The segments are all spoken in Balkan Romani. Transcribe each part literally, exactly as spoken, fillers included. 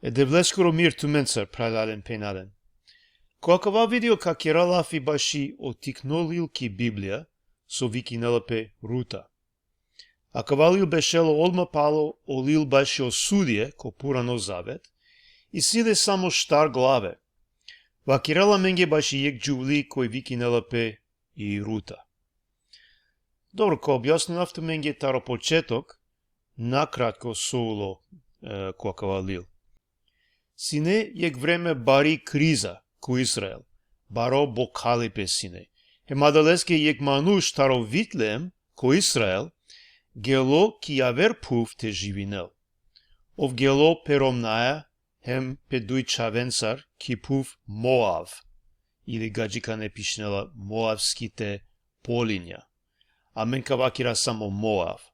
E Devleskoro mir tumencar, phralalen, phenjalen. Ko akava video ka kera lafi baši o tikno lil ki Biblija, so vikinela pe Ruta. Akava lil bešela odma palo o lil baši o sudije ko Purano zavet, i sine samo štar glave. Vakerela amenge baši jekh džuvli koj vikinela pe i Ruta. Dobro, ka objasninav tumenge taro početok, nakratko so ulo, e, ko akava lil. Sine jekh vreme bari kriza ko Izrael, baro bokhalipe sine. Hem adaleske jekh manuš taro Vitlehem ko Izrael, gelo ki javer phuv te živinel. Ov gelo pe romnjaja, hem pe duj čhavencar ki phuv Moav, ili gadžikane pišinela Moavskite polinja. Amen ka vakera samo Moav.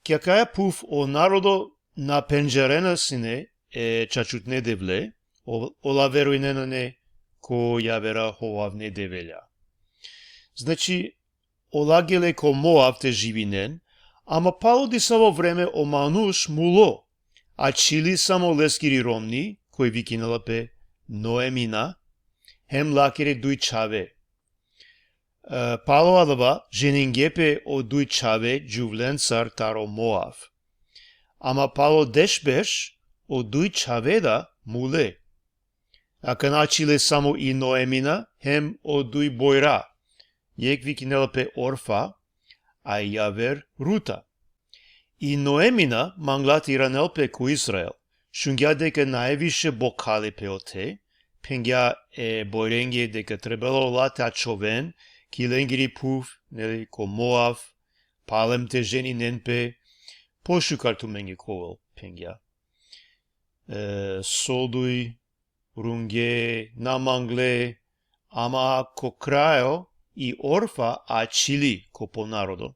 Ki akaja phuv o narodo na pendžarena sine e čačutne Devle, o-, ola verujnena ine ko javera hovavne develja. Znači, ola gele ko Moav te živinen, ama palo disavo vreme o manuš mulo, ačhili samo leskiri romni, koj vikinela pe Noemina, hem lakere duj čhave. E, palo adava, ženingje pe o duj čhave džuvlencar taro Moav. Ama palo deš berš, o duj čhave da mule. Akana ačhile samo i Noemina, hem o duj bojra. Jekh vikinela pe Orfa, a i javer Ruta. I Noemina mangla te iranel pe ko Izrael. Šungja deka nane više bokhalipe ote, phengja e bojrenge deka trebela ola te ačhoven ki lengiri phuv, neli, ko Moav, palem te ženinen pe, pošukar tumenge ka ovel, phengja. E, so duj runge, na mangle, ama ko krajo i Orfa ačhili ko po narodo.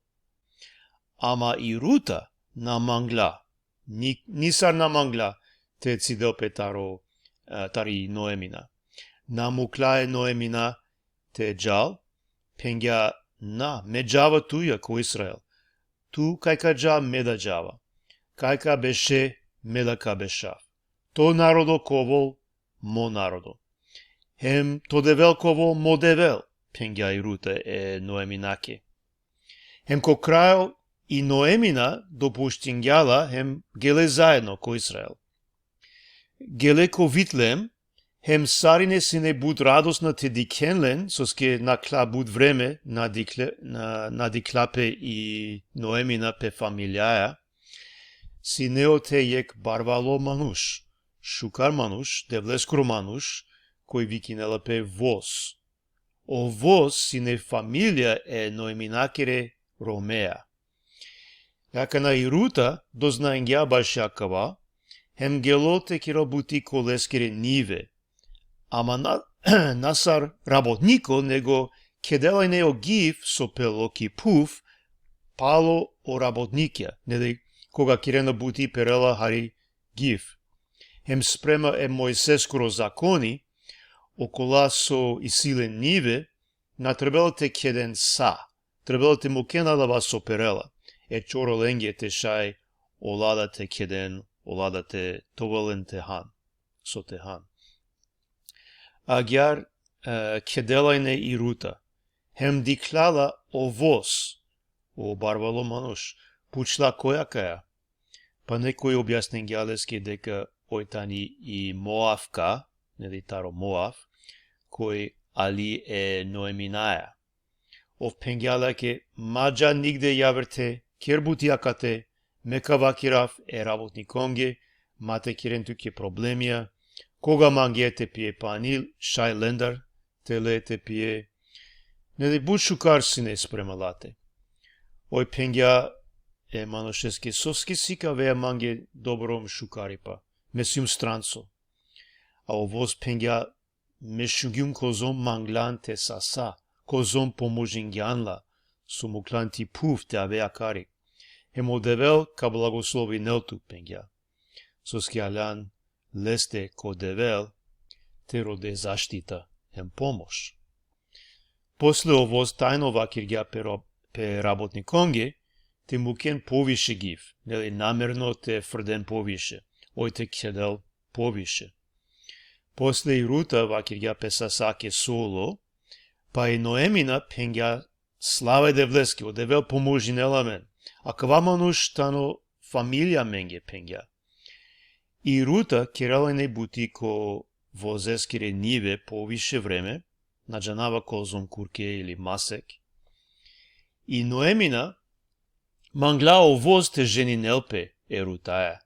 Ama i Ruta na mangla, ni, nisar na mangla te cidel pe taro, e, tari Noemina. Na mukla e Noemina te džal, phengja: Na, me džava tuja ko Izrael. Tu kaj ka dža, me da džava. Kaj ka beše, me da ka bešav. To narodo ka ovel mo narodo. Hem to Devel ka ovel mo Devel, phengja i Ruta e Noeminake. Hem ko krajo i Noemina dopuštingja la, hem gele zaedno ko Izrael. Gele ko Vitlehem, hem sarine sine but radosna te dikhen len, soske nakhlja but vreme na dikhle-, na, na dikhla pe i Noemina pe familijaja. Sine ote jekh barvalo manuš, šukar manuš, Devleskoro manuš, koj vikinela pe Voz. O Voz sine familija e Noeminakere romeja. Akana i Ruta doznangja baši akava, hem gelo te kerel buti ko leskere njive. Ama na, na sar rabotniko, nego kedela ine o giv so pelo ki phuv, palo o rabotnikja, neli, koga kerena buti perela hari giv. Hem sprema e Mojseskoro zakoni, okola so isi len njive, na trebela te kheden sa, trebela te muken adava so perela, e čorolenge te šaj ola da te kheden, ola da te, te ovel len te han, so te han. Agjaar, e, kedela ine i Ruta, hem dikhla la o Voz, o barvalo manuš, pučla: Koj akaja? Pa nekoj objasningja leske deka oj tani i Moavka, neli, taro Moav, koj ali e Noeminaja. Ov phengja lake: Ma dža nigde javer te ker buti akate, me ka vakerav e rabotnikonge, ma te keren tuke problemija, koga mange te pije pani, šaj lendar te le te pije. Neli, but šukar sine sprema late. Oj phengja e manušeske: Soske sikavea mange dobrom šukaripa? Me sijum stranco. A o Voz phengja: Me šungjum kozom manglan te sasa, kozom pomožingjan la, so muklan ti phuv te ave akari. Hem o Devel ka blagoslovinel tut, phengja. Soske aljan leste ko Devel te rode zaštita hem pomoš. Posle o Voz tajno vakergja pe ro-, pe rabotnikonge te muken poviše giv, neli, namerno te frden poviše, oj te kedel poviše. Posle i Ruta vakirgja pe sasake so ulo, pa i Noemina phengja: Slava e Devleske, o Devel pomožinela amen. Akava manuš tano familija amenge, phengja. I Ruta kerela ine buti ko vozeskere njive poviše vreme, na džanava kozom kurke ili masek. I Noemina mangla o voz te ženinel pe e Rutaja.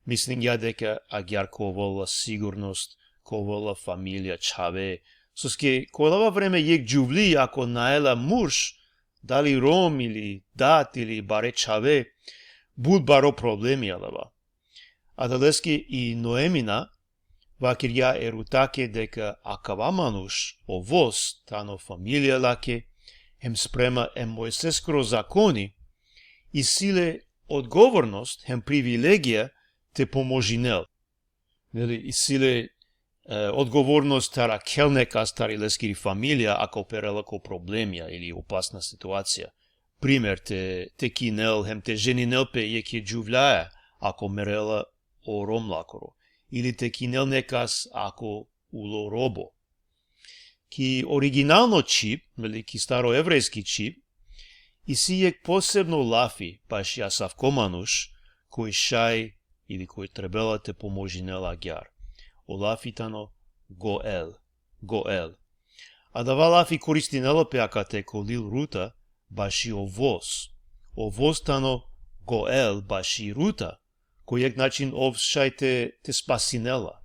Mislingja deka agjaar ka ovel la sigurnost, ka ovel la familija, čhave. Soske ko lava vreme jekh džuvli, ako nae la murš, dali rom ili dat ili bare čhave, but baro problemi alava. Adaleske i Noemina vakirgja e Rutake deka akava manuš, o voz, tano familija lake, hem sprema e Mojseskoro zakoni, isi le odgovornost hem privilegija te pomožinel. Neli, isi le, e, odgovornost te arakhel nekas tari leskiri familija, ako perela ko problemija ili opasna situacija. Primer, te, te kinel hem te ženinel pe jekhe džuvljaja, ako merela o rom lakoro. Ili te kinel nekas, ako ulo robo. Ki originalno čhib, ili ki staroevrejski čhib, isi jekh posebno lafi baši asavko manuš, koj šaj ili koj trebela te pomožinel agjaar. O lafi tano goel, goel. Adava lafi koristinela pe akate ko lil Ruta, baši o voz. O voz tano goel baši Ruta, ko jekh način ov šaj te, te spasinel la.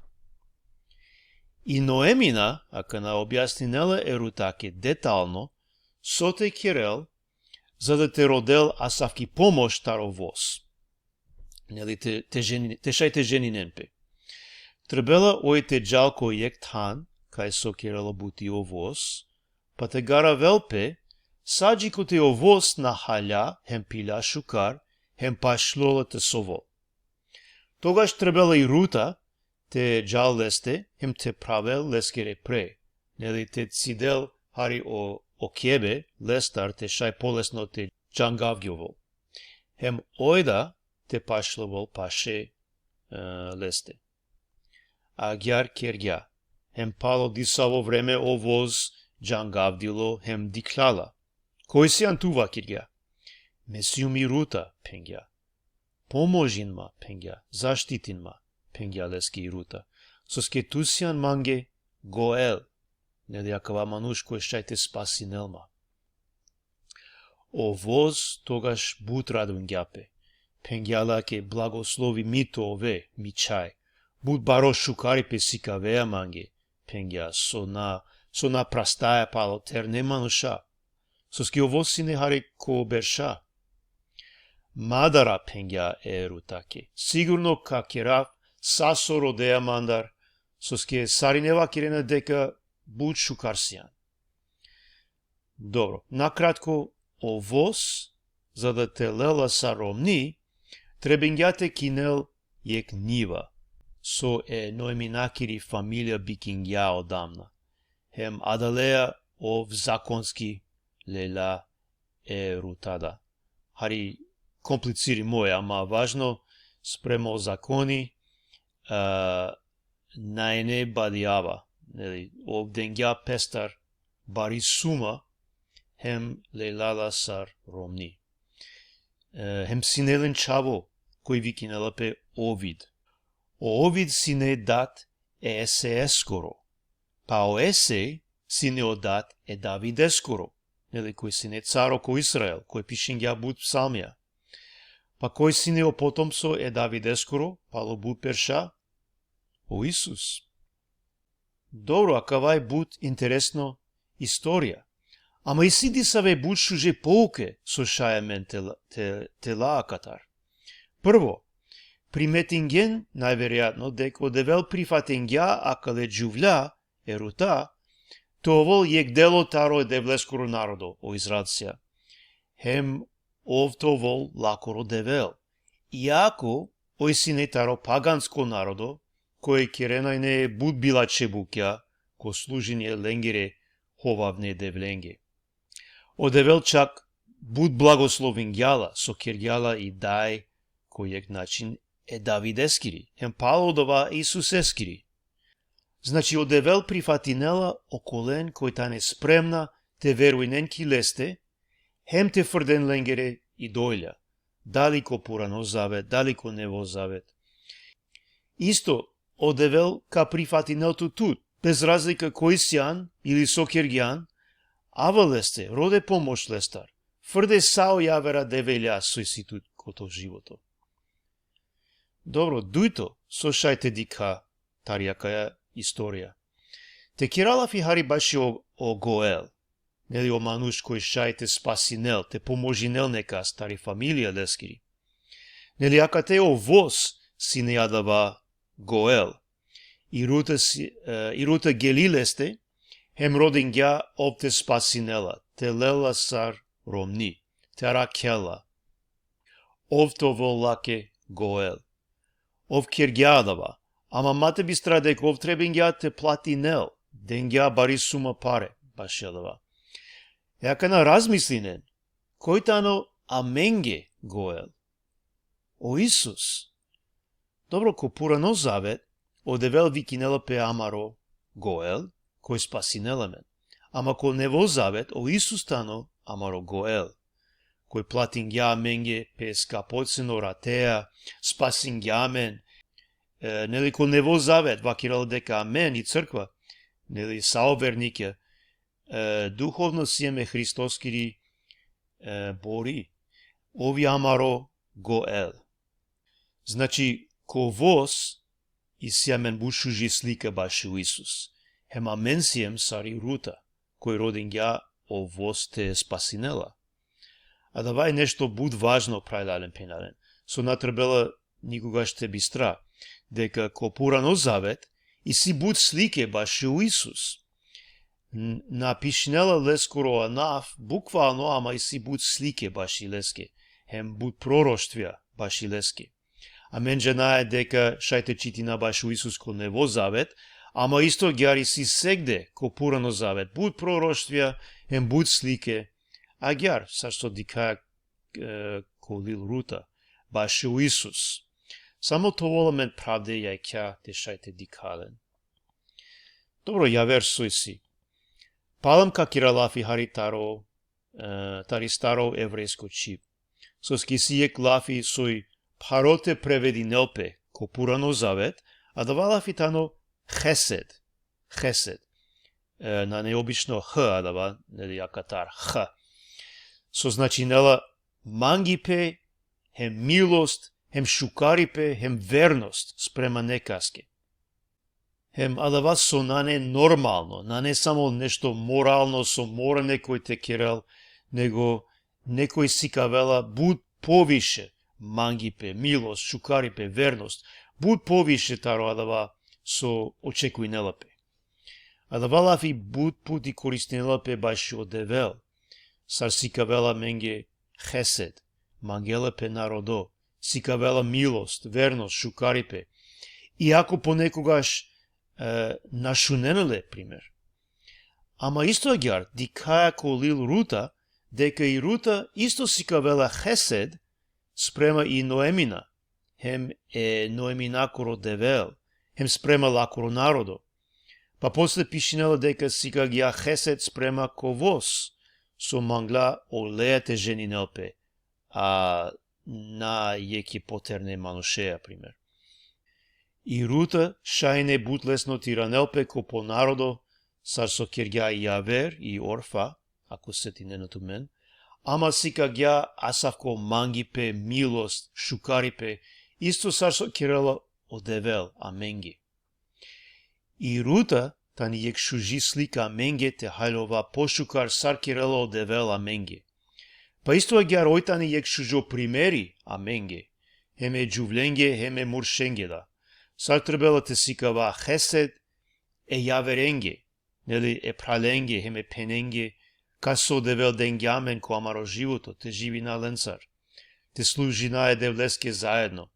I Noemina akana objasninela e Rutake detalno so te kerel, za da te rodel asavki pomoš taro voz. Neli, te, te ženi-, te šaj te ženinen pe. Trebela oj te džal ko jekh than, kaj so kerela buti o voz, pa te garavel pe, sa džikote o voz na halja hem pilja šukar, hem pašlo la te sovol. Togaš trebela i Ruta te džal leste, hem te phravel leskere pre, neli, te cidel hari o, o kebe lestar, te šaj polesno te džangavgjovol. Hem oj da te pašlovel paše, e, leste. Agjaar kergja, hem palo disavo vreme o voz džangavdilo hem dikhlja la. Koj sian tu, vakirgja. Me sium i Ruta, phengja. Pomožin ma, phengja, zaštitin ma, phengja leske i Ruta. Soske tu sian mange goel, neli, akava manuš koj šaj te spasinel ma. O voz togaš but radungja pe. Phengja lake: Blagoslovimi te ove, mi čhaj. But baro šukaripe sikavea mange, phengja, so na, so na prastaja palo terne manuša. Soske o voz sine hari ko berša. Ma dara, phengja e Rutake. Sigurno ka kerav sa so rodea mandar, soske sarine vakerena deka but šukar sian. Dobro, nakratko, o voz, za da te lela sar romni, trebingja te kinel jekh njiva, so e Noeminakiri familija bikingja odamna. Hem adalea ov zakonski lela e Ruta da. Hari komplicirimo e, ama važno, spremo zakoni, a, na ine badijava, neli, ov dengja pestar bari suma, hem lela la sar romni. E, hem sine len čhavo, koj vikinela pe Ovid. O Ovid sine dat e Esejeskoro. Pa o Esej sine o dat e Davideskoro, neli, koj sine caro ko Izrael, koj pišingja but psalmija. Pa koj sine o potomco e Davideskoro palo but berša? O Isus. Dobro, akava i but interesno istorija. Ama isi disave but šuže pouke so šaj amen te la-, te, te la akatar. Prvo, primetingjen najverojatno deka o Devel prifatingja akale džuvlja e Ruta te ovol jekh delo taro e Devleskoro narodo, o Izraelcija. Hem ov te ovol lakoro Devel. Iako oj sine taro pagansko narodo, koj kerena ine but bilačhe bukja ko služinje lengere hovavne devlenge. O Devel čak but blagoslovingja la, so kergja la i daj ko jekh način e Davideskiri, hem palo odova e Isuseskiri. Znači, o Devel prifatinela okolen koj tane spremna te verujnen ki leste, hem te frden lengere idolja, dali ko Purano Zavet, dali ko Nevo Zavet. Isto, o Devel ka prifatinel tut, bez razlika koj sian ili so kergjan, ava leste, rode pomoš lestar, frde sa o javera develja so isi tut ko to životo. Dobro, dujto, so šaj te dikha tari akaja istorija. Te kera lafi hari baši o, o Goel, neli, o manuš koj šaj te spasinel, te pomožinel nekas tari familija leskiri. Neli, akate o Voz sine adava Goel. I Ruta, si, e, i Ruta geli leste, hem rodingja ov te spasinela, te lela sar romni, te arakhela. Ov te ovel lake Goel. Ov kergja adava, ama ma te bistra deka ov trebingja te platinel, dengja bari suma pare baši adava. E akana razmislinen, koj tano amenge Goel? O Isus. Dobro, ko Purano Zavet, o Devel vikinela pe amaro Goel, koj spasinela amen. Ama ko Nevo Zavet, o Isus tano amaro Goel, koj platingja amenge pe skapoceno ratea, spasingja amen. E, neli, ko Nevo Zavet, vakirela deka amen i crkva, neli, sa o vernikja, e, duhovno siem e Hristoskiri, e, bori. Ov i amaro Goel. Znači, ko Voz isi amen but šuži slika baši o Isus. Hem amen siem sar i Ruta, koj rodingja o Voz te spasinela. Adava i nešto but važno, phralalen, phenjalen, so na trebela nikogaš te bistra, deka ko Purano Zavet isi but slike baši o Isus. N-, na pišinela leskoro anav bukvalno, ama isi but slike baši leske, hem but proroštvija baši leske. Amen džanaja deka šaj te čitina baši o Isus ko Nevo Zavet, ama isto agjaar isi segde ko Purano Zavet but proroštvija hem but slike, agjaar sar so dikhaja, e, ko lil Ruta, baši o Isus. Samo te ovel amen phravde jakha te šaj te dikha len. Dobro, javer so isi. Palem ka kera lafi hari taro, e, tari staro evrejsko čhib. Soske isi jekh lafi soj pharo te prevedinel pe ko Purano Zavet, adava lafi tano hesed. Hesed. E, nane obično h adava, neli, akatar h. So značinela mangipe, hem milost, hem šukaripe, hem vernost sprema nekaske. Hem adava so nane normalno, nane samo nešto moralno so mora nekoj te kerel, nego nekoj sikavela but poviše mangipe, milost, šukaripe, vernost, but poviše taro adava so očekujnela pe. Adava lafi but puti koristinela pe bašo Devel, sar sikavela amenge hesed, mangela pe narodo, sikavela milost, vernost, šukaripe. Iako ponekogaš, e, na šunena le, primer. Ama isto agjaar, dikhaja ko lil Ruta, deka i Ruta isto sikavela hesed sprema i Noemina, hem e Noeminakoro Devel, hem sprema lakoro narodo. Pa posle pišinela deka sikagja hesed sprema ko Voz, so mangla oleja te ženinel pe, a na jekhe poterne manušea, primer. I Ruta šaj ine but lesno te iranel pe ko po narodo, sar so kergja i Javer i Orfa, ako setinena tumen, ama sikagja asavko mangipe, milost, šukaripe, isto sar so kerela o Devel amenge. I Ruta tani jekh šuži slika amenge te haljova pošukar sar kerela o Devel amenge. Pa isto agjaar oj tani jekh šužo primeri amenge, hem e džuvlenge, hem e muršenge da. Sar trebela te sikava hesed e javerenge, neli, e phralenge, hem e phenenge, kas o Devel dengja amen ko amaro životo, te živina lencar, te služina e Devleske zaedno.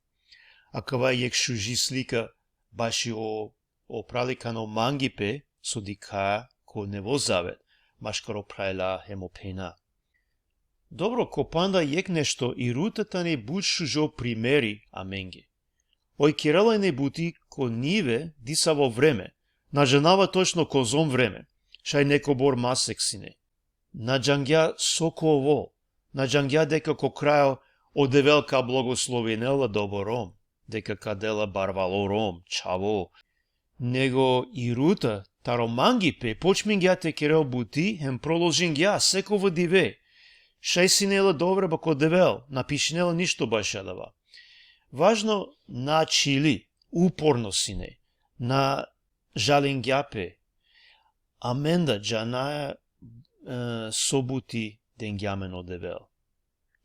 Akava jekh šuži slika baši o, o phralikano mangipe so dikhaja ko Nevo Zavet, maškaro phralja hem o phenja. Dobro, ko panda jekh nešto, i Ruta tani but šužo primeri amenge. Oj kerela ine buti ko nive disavo vreme. Na džanava točno kozom vreme. Šaj nekobor masek sine. Na džangja so ka ovel. Na džangja deka ko krajo o Devel ka blagoslovinel la doborom, deka ka del la barvalo rom, čhavo. Nego i Ruta, taro mangipe, počmingja te kerel buti, hem proložingja sekova dive. Šaj sine la doverba ko Devel, na pišinela ništo bašo adava. Važno na čhili, uporno sine, na žalingja pe. Amen da džanaja, e, so buti dengja amen o Devel.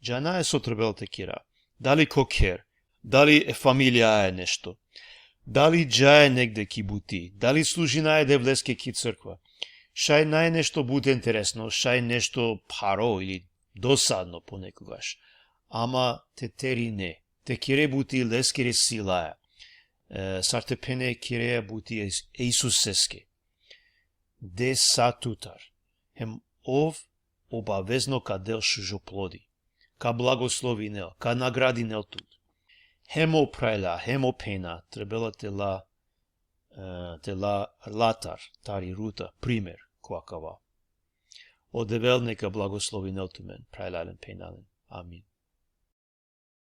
Džanaja so trebela te kera. Dali ko kher, dali e familijaja nešto. Dali džaja negde ki buti, dali služinaja Devleske ki crkva. Šaj naj nešto but interesno, šaj nešto pharo ili dosadno ponekogaš. Ama te terine, te kere buti leskere silaja. E, sar te phene, kereja buti e Is-, e Isuseske. De sa tutar. Hem ov obavezno ka del šužo plodi. Ka blagoslovinel, ka nagradinel tut. Hem o phralja, hem o phenja, trebela te la, e, te la latar, tari Ruta, primer, ko akava. O Devel neka blagoslovinel tumen, phralalen, phenjalen. Amin.